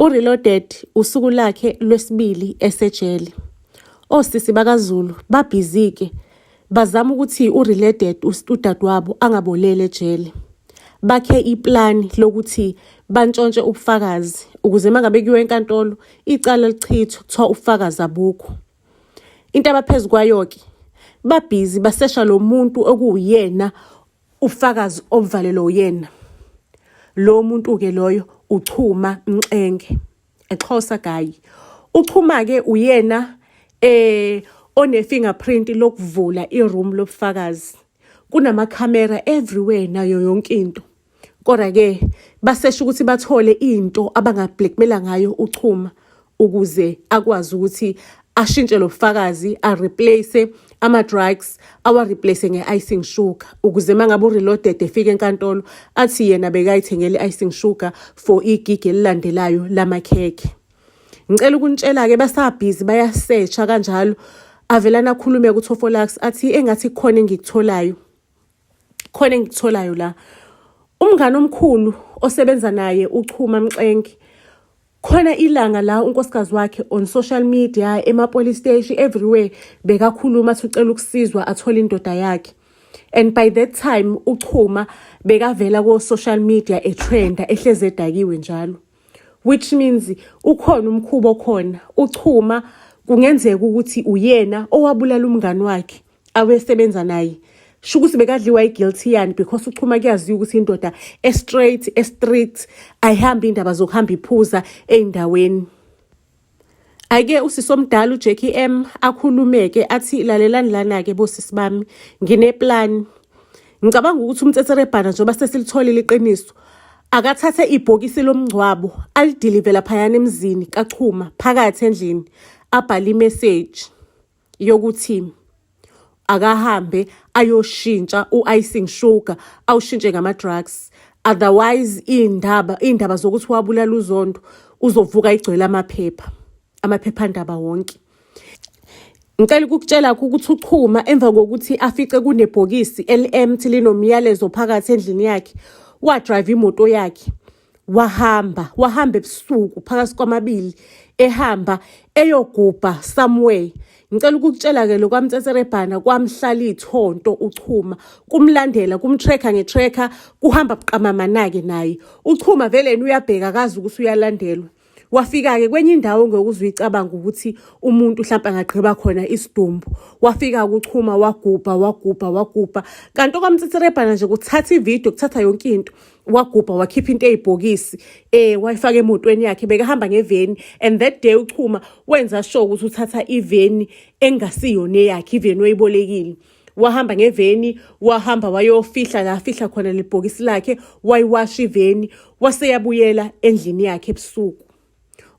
UReloaded usuku lakhe lwesibili esejele. Osisi bakaZulu babhizi-ke bazama ukuthi uReloaded udadewabo angaboleli ejele. Bakhe iplani lokuthi bantshontshe ubufakazi ukuze uma ngabe kuyiwa enkantolo icala lichithwe kuthiwa ubufakazi abukho. Into abaphezu kwayo-ke babhizi basesha lo muntu okuwuyena ufakazi obuvalelwe uyena. Lo muntu-ke loyo uChuma Mxenge, a Xhosa guy. UChuma-ke uyena one-fingerprint lokuvula i-room lobufakazi. Kunamakhamera everywhere nayo yonke into. Kodwa-ke basesha ukuthi bathole into abanga-blackmail-a ngayo uChuma ukuze akwazi ukuthi ashintshe lo bufakazi a-replace ama-drugs awa-replace nge-icing sugar ukuze uma ngabe uReloaded efika enkantolo athi yena bekayithengele i-icing sugar for igigi elilandelayo lamakhekhe. Ngicela ukunitshela-ke basabhizi bayasesha kanjalo avelana akhulume kuThofolax athi engathi kukhona engikutholayo. Khona engikutholayo la. Umngane omkhulu osebenza naye uChuma Mxenge khona ilanga la unkosikazi wakhe on social media ema-police station everywhere bekakhuluma athi ucela ukusizwa athole indoda yakhe and by that time uChuma bekavela ko-social media etrenda ehlezi edakiwe njalo, which means ukhona umkhubo okhona. UChuma kungenzeka ukuthi uyena owabulala umngani wakhe awesebenza naye. Sho ukuthi bekadliwa i-guilty yani because uChuma kuyaziwa ukuthi indoda e-straight, e-strict, ayihambi indaba zokuhamba iphuza ey'ndaweni. Ake usisi omdala uJackie M akhulumeke athi lalelani lana-ke bosisi bami, ngineplani. Ngicabanga ukuthi uMtsetserebhana njengoba sesilitholile iqiniso akathathe ibhokisi lomngcwabo alidilive laphayana emzini kaChuma phakathi endlini abhale imeseji yokuthi akahambe ayoshintsha u-icing sugar awushintshe ngama-drugs, otherwise iy'ndaba zokuthi wabulala uZondo uzovuka igcwele amaphepha amaphephandaba wonke. Ngicela ukukutshela ukuthi uChuma emva kokuthi afice kunebhokisi eli-empty linomyalezo phakathi endlini yakhe wa-drive imoto yakhe wahamba wahamba ebusuku phakathi kwamabili ehamba eyogubha somewhere. Ngicela ukukutshela-ke lokwamtsetserebhana kwamhlala ithonto uChuma kumlandela kumtracker nge-tracker kuhamba buqamamana-ke naye uChuma vele yena uyabheka akazi ukuthi uyalandelwa. Wafika-ke kwenye indawo ngeke uyicabanga ukuthi umuntu mhlawumpe angagqiba khona isidumbu. Wafika kuChuma wagubha wagubha wagubha kanti okwamtsetserebhana nje kuthatha ividiyo kuthatha yonke into wagubha wakhipha into eyibhokisi wayifaka emotweni yakhe bekahamba ngeveni and that day uChuma wenza sure ukuthi uthatha iveni engasiyona eyakhe, iveni oyibolekile. Wahamba ngeveni wahamba wayofihla la afihla khona lebhokisi lakhe wayiwasha iveni waseyabuyela endlini yakhe ebusuku.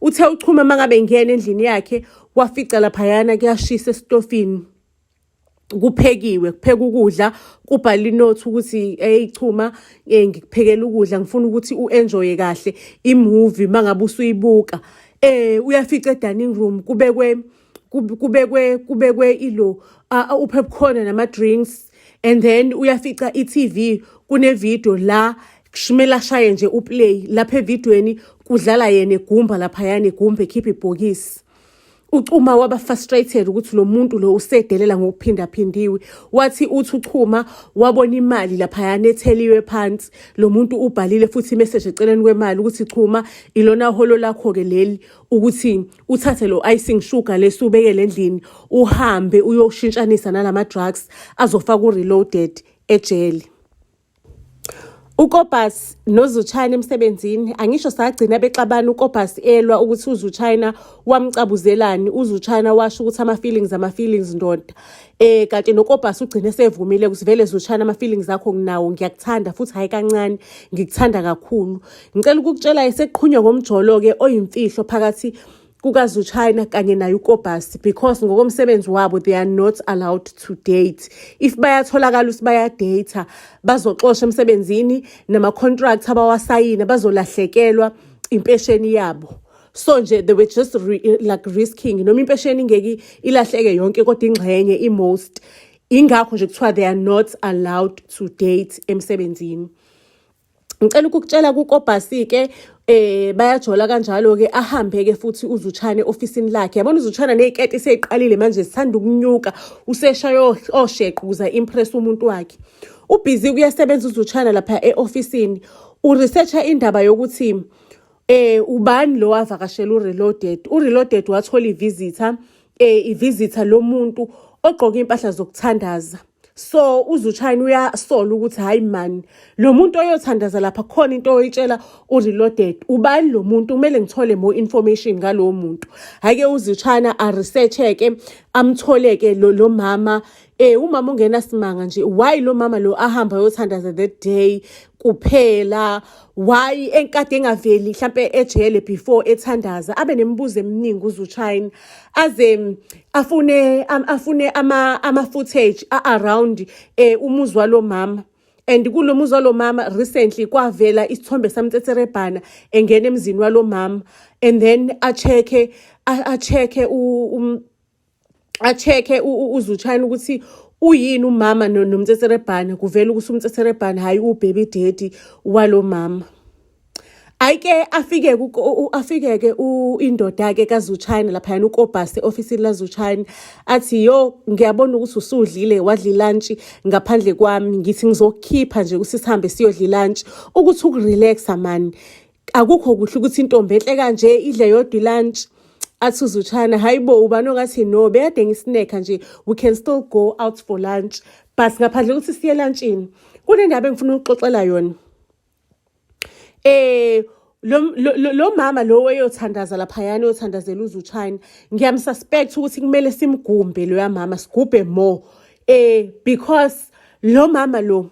Uthe uChuma mangabe engena endlini yakhe wafica laphayana kuyashisa esitofini kuphekiwe kupheka ukudla kubhala inothi ukuthi hey Chuma, ngikuphekela ukudla ngifuna ukuthi u-enjoye kahle imovie mangabe usuyibuka. Uyafica e-dining room kubekwe ilo u-popcorn nama-drinks and then uyafica i-TV kune-video la kumele ashaye nje u-play lapha evidweni kudlala yena egumba laphayana egumba ekhipha ibhokisi. UChuma waba frustrated ukuthi lo muntu lo usedelela ngokuphindaphindiwe. Wathi uthi uChuma wabona imali laphayana etheliwe phansi, lo muntu ubhalile futhi imessage eceleni kwemali ukuthi Chuma ilona holo lakho-ke leli ukuthi uthathe lo icing sugar lesi ubekele endlini uhambe uyoshintshanisa nalama drugs azofaka uReloaded ejele. UKobus noZuchina emsebenzini angisho sagcina bexabana uKobus elwa ukuthi uZuchina wamcabuzelani. UZuchina washo ukuthi ama-feelings ama-feelings ndoda, kanti noKobus ugcine sevumile ukuthi vele Zuchina ama-feelings akho nginawo ngiyakuthanda futhi hhayi kancane ngikuthanda kakhulu. Ngicela ukukutshela eseqhunywa ngomjolo-ke oyimfihlo phakathi kukaZuchina kanye naye uKobus because ngokomsebenzi wabo they are not allowed to date. If bayatholakala ukuthi bayadata bazoxoshwa emsebenzini nama-contract abawasayina bazolahlekelwa impesheni yabo. So nje they were just like risking noma impesheni ingeke ilahleke yonke kodwa ingxenye i-most ingakho nje kuthiwa they are not allowed to date emsebenzini. Ngicela ukukutshela kuKobhasi-ke bayajola kanjalo-ke, ahambe-ke futhi uZuchane ofisini lakhe. Yabona uZuchana ney'keti sey'qalile manje, zithanda ukunyuka, useshaya osheqe ukuze a-impress umuntu wakhe. Ubhizi kuyasebenza uZuchana lapha e-ofisini, uresearcha indaba yokuthi ubani lo wavakashela uReloaded. UReloaded wathola i-visitor, i-visitor lomuntu ogqoke impahla zokuthandaza. So uZuchina uyasola ukuthi hayi man, lo muntu oyothandaza lapha khona into oyitshela uReloaded. Ubani lo muntu? Kumele ngithole more information ngalowo muntu. Hhayi-ke uZuchina a-research-ke, amthole-ke lo mama. Umama ungena simanga nje, why lo mama lo ahamba ayothandaza that day kuphela? Why enkade engaveli mhlampe ejele before ethandaza? Abe nemibuzo eminingi uZuchina, aze afune ama footage around umuzi walo mama. And kulo muzi walo mama recently kwavela isithombe samtsetserebhana engena emzini walo mama, and then a-check-e uZuchina ukuthi uyini umama nomtsetserebhana. Kuvela ukuthi umtsetserebhana hhayi u-baby daddy walo mama. Ayike afike afike-ke indoda-ke kaZuchina laphayana, uKobhasi, e-ofisini laZuchina, athi, "Yo, ngiyabona ukuthi usudlile, wadla i-lunch ngaphandle kwami. Ngithi ngizokukhipha nje ukuthi sihambe siyodla i-lunch ukuthi ukurelaxa mani. Akukho kuhle ukuthi intombi enhle kanje idle yodwa i-lunch." Athi uZuchana, "Hayi bo, ubani ongathi no, bekade ngisinekha nje. We can still go out for lunch, but ngaphandle kokuthi siye lunchini, kunendaba engifuna ukuxoxela yona. Lo mama lo oyothandaza laphayana, oyothandazela uZuchina, ngiyamsuspect ukuthi kumele simgumbe loya mama, sigubhe more, because lo mama lo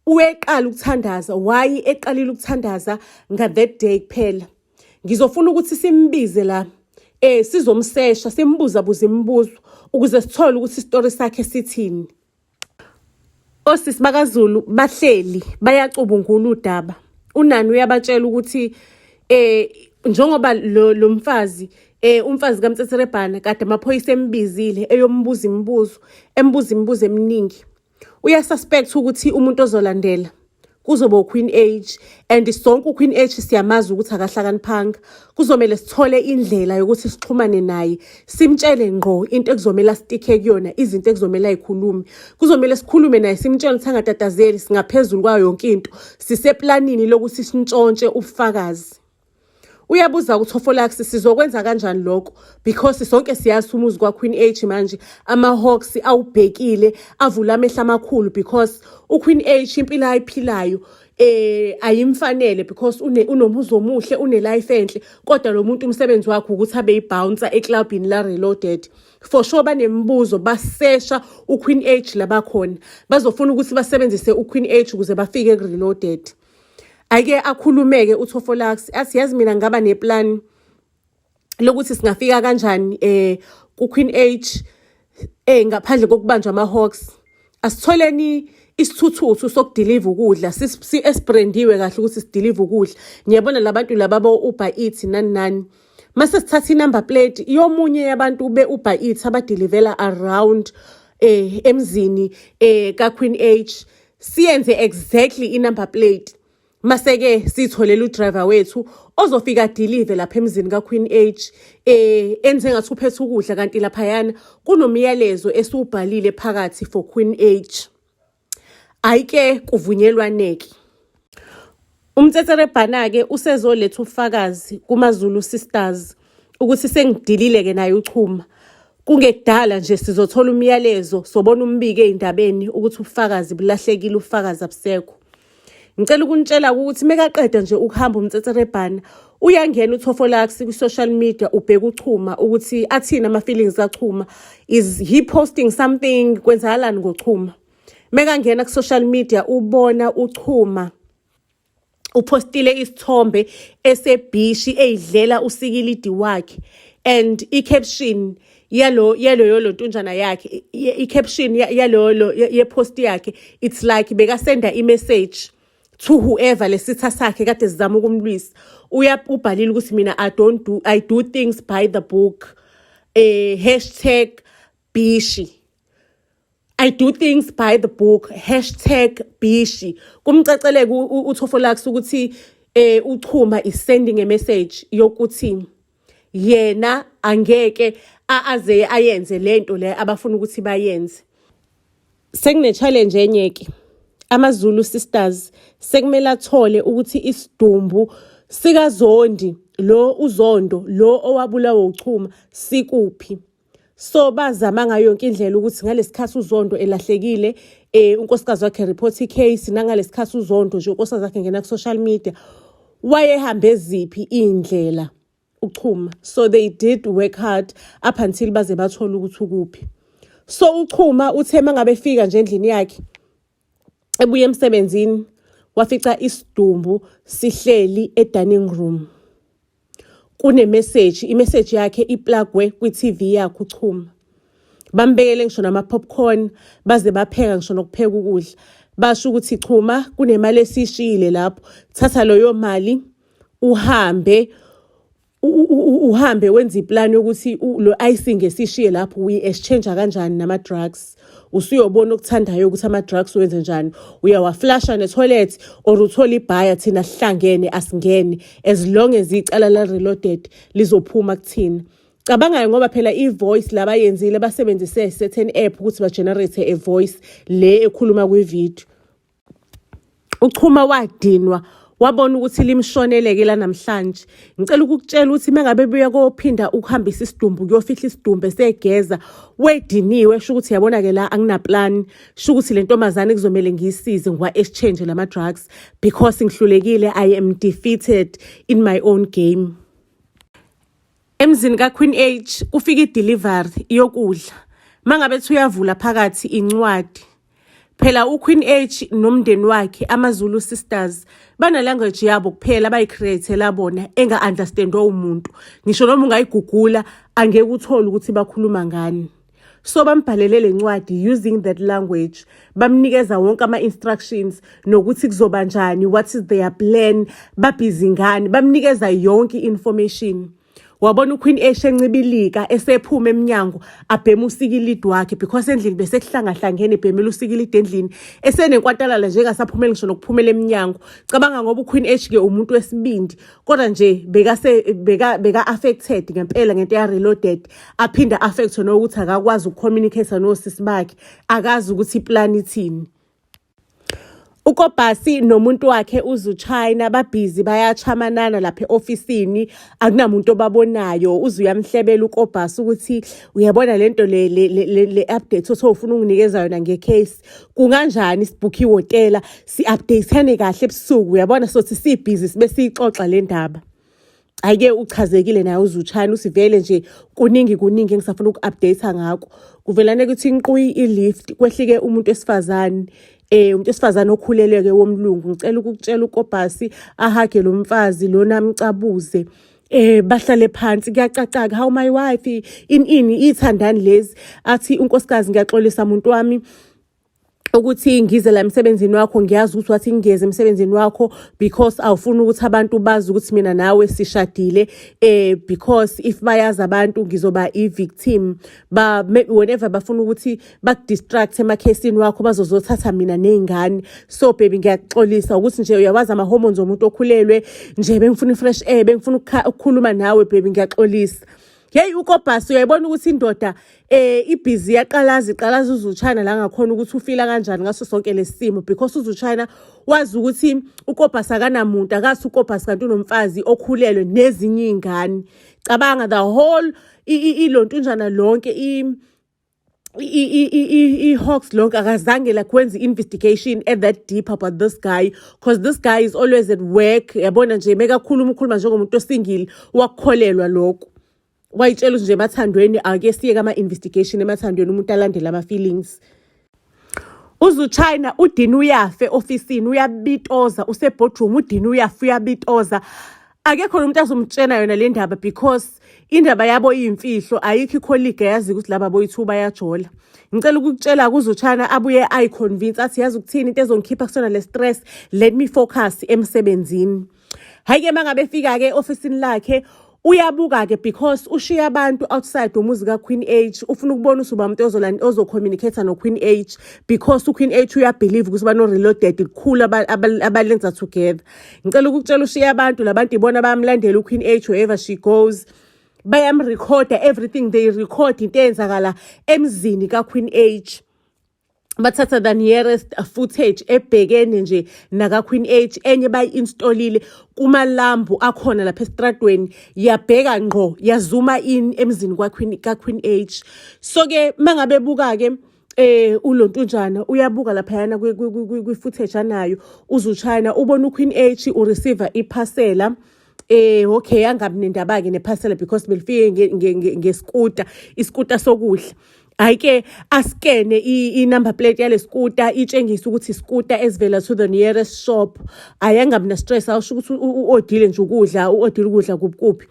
uyeqala ukuthandaza. Why eqalile ukuthandaza nga that day kuphela? Ngizofuna ukuthi simbize la, sizomsesha, simbuza buza imibuzo ukuze sithole ukuthi isitori sakhe sithini." Osisi bakaZulu bahleli bayacubungula udaba. Unani uyabatshela ukuthi njengoba lo mfazi, umfazi kaMtsetserebhana, kade amaphoyisa embizile eyombuza imibuzo, embuza imibuzo eminingi, uyasuspect ukuthi umuntu ozolandela kuzoba uQueen H, and sonke uQueen H siyamazi ukuthi akahlakaniphanga. Kuzomele sithole indlela yokuthi sixhumane naye, simtshele ngqo into ekuzomela asticke kuyona, izinto ekuzomela ayikhulume. Kuzomele sikhulume naye, simtshele ukuthi angatatazeli, singaphezulu kwayo yonke into, siseplanini lokuthi sintshontshe ubufakazi. Uyabuza uThofolax, "Sizokwenza kanjani lokho? Because sonke siyazi umuzi kwaQueen H manje ama-Hawks awubhekile, avula amehlo amakhulu, because uQueen H impilo ayiphilayo ayimfanele, because unomuzi omuhle, une life enhle, kodwa lo muntu umsebenzi wakhe ukuthi abe yibouncer eclubini la Reloaded. For sure banemibuzo, basesha uQueen H labakhona, bazofuna ukuthi basebenzise uQueen H ukuze bafike ku-Reloaded." Ake akhulumeke uThofolax, athi, "Yazi mina ngaba neplan lokuthi singafika kanjani ku Queen H ngaphandle kokubanjwa ama-Hawks. Asitholeni isithuthuthu sokudeliver ukudla esibrandiwe kahle ukuthi sideliver ukudla. Ngiyabona labantu laba bo-Uber Eats nani nani. Mase sithatha i-number plate yomunye yabantu be-Uber Eats abadelivela around emzini ka-Queen H, siyenze exactly i-number plate. Mase-ke sitholela udriver wethu ozofika adeliver lapha emzini ka-Queen H, enze ngathi uphethe ukudla, kanti laphayana kunomyalezo esiwubhalile phakathi for Queen H." Ayike kuvunyelwaneke. Umtsetserebhana-ke usezoletha ubufakazi kumaZulu Sisters ukuthi sengidilile-ke naye uChuma. Kungekudala nje sizothola umyalezo, sobona umbiko ey'ndabeni ukuthi ubufakazi bulahlekile, ubufakazi abusekho. Ngicela ukunitshela ukuthi mekaqeda nje ukuhamba umtsetserebhana, uyangena uThofolax kwi-social media, ubheka uChuma ukuthi athini ama-feelings kaChuma. Is he posting something? Kwenzakalani ngoChuma? Mekangena ku-social media, ubona uChuma upostile isithombe esebhishi eyidlela usikilidi wakhe, and i-caption yalo yaloyo lontunjana yakhe, i-caption yalo yepost yakhe, it's like bekasenda i-message to whoever lesitha sakhe kade sizama ukumlwisa. Uya ubhalile ukuthi, "Mina I don't do, I do things by the book, #bishi." I do things by the book, #Bishi. Kumcaceleke uThofolax ukuthi uChuma is sending a message yokuthi yena angeke aze ayenze lento le abafuna ukuthi bayenze. Sekune-challenge enye-ke, amaZulu sisters sekumele athole ukuthi isidumbu sikaZondi lo, uZondo lo owabulawa uChuma, sikuphi. So bazama ngayo yonke indlela ukuthi ngalesikhathi uZondo elahlekile, unkosikazi wakhe report i-case, nangalesikhathi uZondo nje unkosikazi wakhe ngena ku-social media, wayehambe ziphi iy'ndlela uChuma. So they did work hard up until baze bathola ukuthi ukuphi. So uChuma uthe mangabe efika nje endlini yakhe ebuye emsebenzini, wafica isidumbu sihleli e-dining room, kune-message, i-message yakhe iplugwe kwi-TV yakhe uChuma. Bambekele ngisho nama-popcorn, baze bapheka ngisho nokupheka ukudla. Basho ukuthi, "Chuma, kunemali esishiyile lapho, thatha leyo mali uhambe uhambe wenze iplani yokuthi lo icing esishiye lapho uyi-exchange kanjani nama-drugs. Usuyobona okuthandayo ukuthi ama-drugs wenze njani, uyawaflasha ne-toilet or uthole ibhaya. Thina sihlangene, asingene, as long as icala la-Reloaded lizophuma kuthina." Cabangayo, ngoba phela i-voice labayenzile, basebenzise certain app ukuthi ba-generate a voice le ekhuluma kwi-video. Uchuma wadinwa, wabona ukuthi limshoneleke la namhlanje. Ngicela ukukutshela ukuthi mengabe buya kophinda ukuhambisa isidumbu, kuyofihla isidumbu, esegeza wediniwe, sho ukuthi yabona-ke la angina-plan, sho ukuthi le ntombazane kuzomele ngiyisize ngiwa-exchange lama-drugs because ngihlulekile, I am defeated in my own game. Emzini kaQueen H kufika i-delivery yokudla. Mangabe ethi uyavula phakathi, incwadi. Phela uQueen H nomndeni wakhe, amaZulu sisters, bane-language yabo kuphela abayi-create-ela bona enga-understandwa umuntu. Ngisho noma ungayigugula angeke uthole ukuthi bakhuluma ngani. So bambhalele le ncwadi using that language, bamnikeza wonke ama-instructions nokuthi kuzoba njani, what is their plan, babhizi ngani, bamnikeza yonke i-information. Wabona uQueen H encibilika esephuma eminyango, abhema usikilidi wakhe because endlini bese kuhlangahlangene, ebhemela usikilidi endlini esenenkwatalala nje, engasaphumeli ngisho nokuphumela eminyango. Cabanga, ngoba uQueen H ke umuntu wesibindi, kodwa nje bekase beka beka affected ngempela ngento ya Reloaded, aphinde affect nokuthi akakwazi ukucommunicate nosisi bakhe, akazi ukuthi iplan ithini. UKobhasi nomuntu wakhe uZuchina babhizi bayachamanana lapha e-ofisini, akunamuntu obabonayo. Uze uyamhlebela uKobhasi ukuthi uyabona lento le update othi ufuna unginikeza yona ngecase, kunganjani sibhukhe ihhotela, si-update-ane kahle ebusuku, uyabona, sothi sibhizi sibe siyixoxa le ndaba. Hhayi-ke, uchazekile naye uZuchina, usivele nje kuningi kuningi engisafuna uku-update ngakho. Kuvelane kuthi inqui i-lift, kwehlike umuntu wesifazane, umuntu wesifazane okhuleleke womlungu. Ngicela ukukutshela, uKobhasi ahage lo mfazi lona, amcabuze, bahlale phansi, kuyacaca, "How my wife?" In ini ithandani lezi, athi unkosikazi, "Ngiyaxolisa muntu wami ukuthi ngize la emsebenzini wakho. Ngiyazi ukuthi wathi ngingeze emsebenzini wakho because awufuni ukuthi abantu bazi ukuthi mina nawe sishadile, because if bayazi abantu ngizoba i-victim ba whenever bafuna ukuthi bakudistract emakhesini wakho, bazozothatha mina ney'ngane. So baby, ngiyaxolisa ukuthi nje uyawazi ama-hormones omuntu okhulelwe nje, bengifuna i-fresh air, bengifuna ukukhuluma nawe baby, ngiyaxolisa." Hey, uKobhasi uyayibona ukuthi indoda ibhizi, yaqalaza iqalaza uZuchina la ngakhona ukuthi ufila kanjani ngaso sonke lesimo, because uZuchina wazi ukuthi uKobhasi akanamuntu, akazi uKobhasi kanti unomfazi okhulelwe nezinye iy'ngane. Cabanga, the whole ilontunjana lonke i-Hawks lonke akazange like wenza i-investigation at that deep about this guy, because this guy is always at work. Yabona nje mekakhuluma, ukhuluma njengomuntu osingile, wakukholelwa lokho, wayitshela ukuthi nje emathandweni ake siyeke ama-investigation, emathandweni umuntu alandele ama-feelings. UZuchina udini uyafa e-ofisini, uyabitoza, useboardroom, udini uyafa, uyabitoza. Akekho nomuntu azomtshena yona le ndaba because indaba yabo iyimfihlo, ayikho icolleague eyazi ukuthi laba boyi-two bayajola. Ngicela ukukutshela, kuZuchina abuye ayiconvince, athi, "Yazi ukuthini, into ezongikhipha kusona le stress, let me focus emsebenzini." Hhayi-ke, uma ngabe efika-ke e-ofisini lakhe, Uyabuka-ke because ushiya abantu outside umuzi ka-Queen H, ufuna ukubona ukuthi uba umuntu ozo-communicate no-Queen H because u-Queen H uya-believe ukuthi bano-Reloaded kukhulu abalenza together. Ngicela ukukutshela, ushiya abantu, labantu ibona bayamlandela u-Queen H wherever she goes. Bayamrekhoda everything, they record into eyenzakala emzini ka-Queen H. Bathatha the nearest footage ebhekene nje naka-Queen H, enye bayi-installile kumalambu akhona lapha esitradweni, yabheka ngqo, ya-zooma in emzini ka-Queen H. So-ke mangabe buka-ke ulontunjana uyabuka laphayana kwi-footage anayo uZuchina, ubona uQueen H u-receive iphasela. Okay, angabi nendaba-ke nephasela because belifike ngeskuta, iskuta sokudla. Hhayi-ke, a-scane i-number plate yale skuta, itshengise ukuthi iskuta esivela to the nearest shop. Hhayi, angabi na-stress, awusho ukuthi u-odile nje ukudla, u-odile ukudla kuphi kuphi.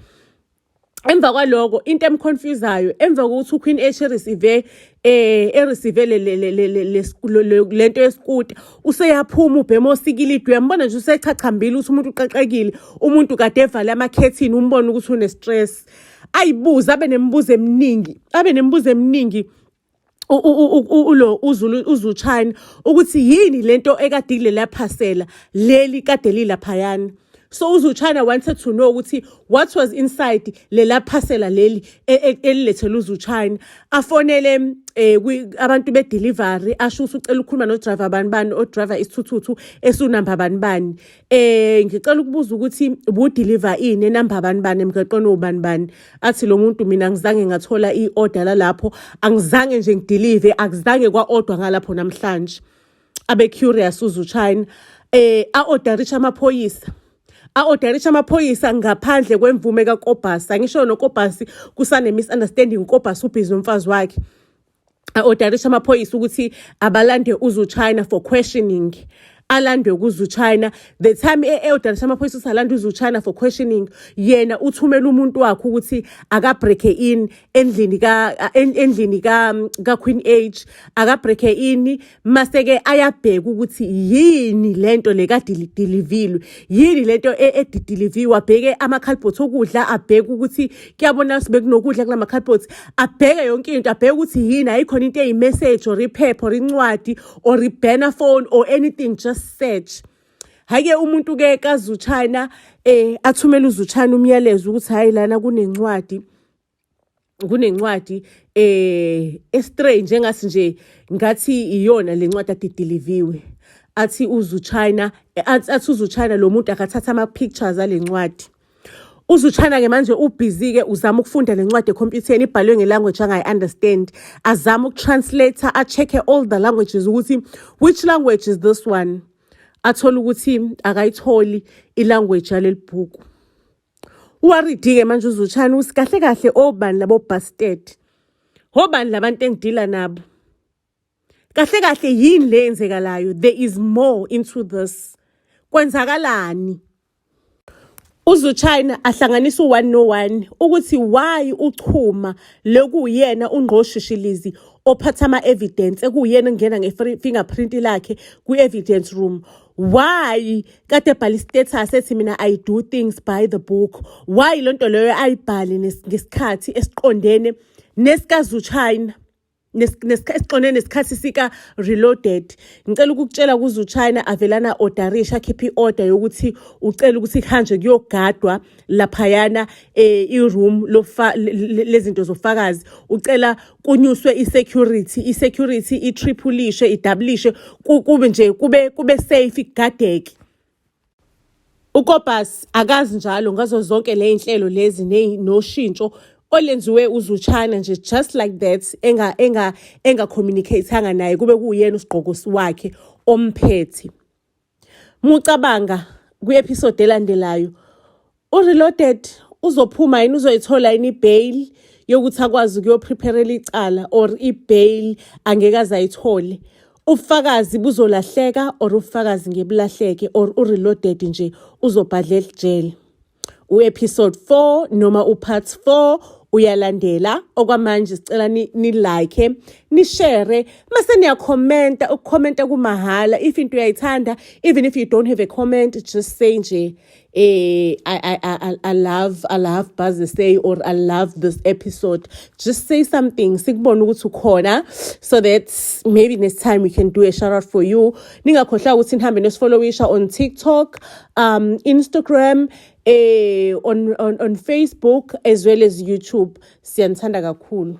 Emva kwaloko, into em-confusayo, emva kokuthi uQueen H receive e-receive lento yeskuta, useyaphuma ubhema osikilidi. Uyambona nje usechachambile ukuthi umuntu uqaqekile, umuntu kade evale amakhethini, umbone ukuthi une-stress. Ayibuze, abe nemibuzo eminingi, abe nemibuzo eminingi ulo uZulu uZuchina ukuthi yini lento ekade kulela phasela leli kade lilaphayana. So uZuchina wanted to know ukuthi what was inside lela phasela leli elilethele uZuchina. Afonele abantu be-delivery, asho ukuthi ucela ukukhuluma no-driver bani bani, o-driver isithuthuthu esunamba bani bani, ngicela ukubuza ukuthi ubu-deliver ini enamba bani bani emgaqweni obani bani. Athi lo muntu, "Mina angizange ngathola i-order lalapho, angizange nje ngi-deliver, akuzange kwa-ordwa ngalapho namhlanje." Abe curious uZuchina, a-orderisha amaphoyisa, a-orderisha amaphoyisa ngaphandle kwemvume kaKobhasi. Angisho noKobhasi kusane-misunderstanding, uKobhasi u-busy nomfazi wakhe. A-orderisha amaphoyisa ukuthi abalande uZuchina for questioning, alandwe kuZuchina. The time e-orderisha amaphoyisa ukuthi alande uZuchina for questioning, yena uthumela umuntu wakhe ukuthi aka-break in endlini ka Queen H, aka-break in, mase-ke ayabheka ukuthi yini lento le kade delivilwe, yini lento edi-deliviwe. Abheke ama-cardboard okudla, abheke ukuthi kuyabona bekunokudla kulama cardboards, abheke yonke into, abheke ukuthi yini, ayikhona into eyi-message or iphepha or incwadi or i-burner phone or anything, just search. Hhayi-ke, umuntu-ke kaZuchina athumele uZuchina umyalezo ukuthi hhayi, lana kunencwadi e-strange, engathi nje ngathi iyona le ncwadi ade i-deliviwe. Athi uZuchina, athi uZuchina lo muntu akathatha ama-pictures ale ncwadi. UZuchina-ke manje u-busy-ke uzama ukufunda le ncwadi ekhompyutheni, ibhalwe nge-language angayi-understand. Azama uku-translate, a-check-e all the languages ukuthi which language is this one. Athole ukuthi akayitholi i-language yaleli bhuku. U-worried-ke manje uZuchina ukuthi kahle kahle obani labo bastard, obani labantu engidila nabo, kahle kahle yini le yenzekalayo? There is more into this, kwenzakalani? UZuchina ahlanganisa u-one no-one ukuthi why uChuma lokuyena ungqoshishilizi ophatha ama-evidence, ekuyena engena nge-fingerprint lakhe kwi-evidence room, why kade ebhala i-status ethi, "Mina I do things by the book"? Why lonto leyo ayibhale ngesikhathi esiqondene nesikaZuchina, esiqondene nesikhathi sika-Reloaded? Ngicela ukukutshela, kuZuchina avelana orderisha, akhiphe i-order yokuthi ucela ukuthi kuhanjwe kuyogadwa laphayana i-room lezinto zofakazi. Ucela kunyuswe i-security, i-security i-triplishe, i-doublishe, kube nje kube safe, kugadeke. UKobus akazi njalo ngazo zonke le iy'nhlelo lezi noshintsho olenziwe uZuchina nje just like that, enga-communicate-anga naye, kube kuwuyena usigqoko wakhe omphethe. Mucabanga kwi-episode elandelayo, uReloaded uzophuma yini, uzoyithola yini i-bail yokuthi akwazi ukuyo-preparela icala, or i-bail angeke aze ayithole? Ubufakazi buzolahleka or ubufakazi ngebulahleke, or uReloaded nje uzobhadla ejele? U-episode 4 noma u-part 4. Uyalandela okwamanje, sicela ni like, ni share, mase niyakhomenta. Ukukhomenta kumahhala. If into uyayithanda, even if you don't have a comment, just say nje, I love Buzz say or I love this episode. Just say something, sikubone ukuthi ukhona, so that maybe next time we can do a shout out for you. Ningakhohlwa ukuthi nihambe nosifollowisha on TikTok, Instagram, on Facebook as well as YouTube. Siyanithanda kakhulu.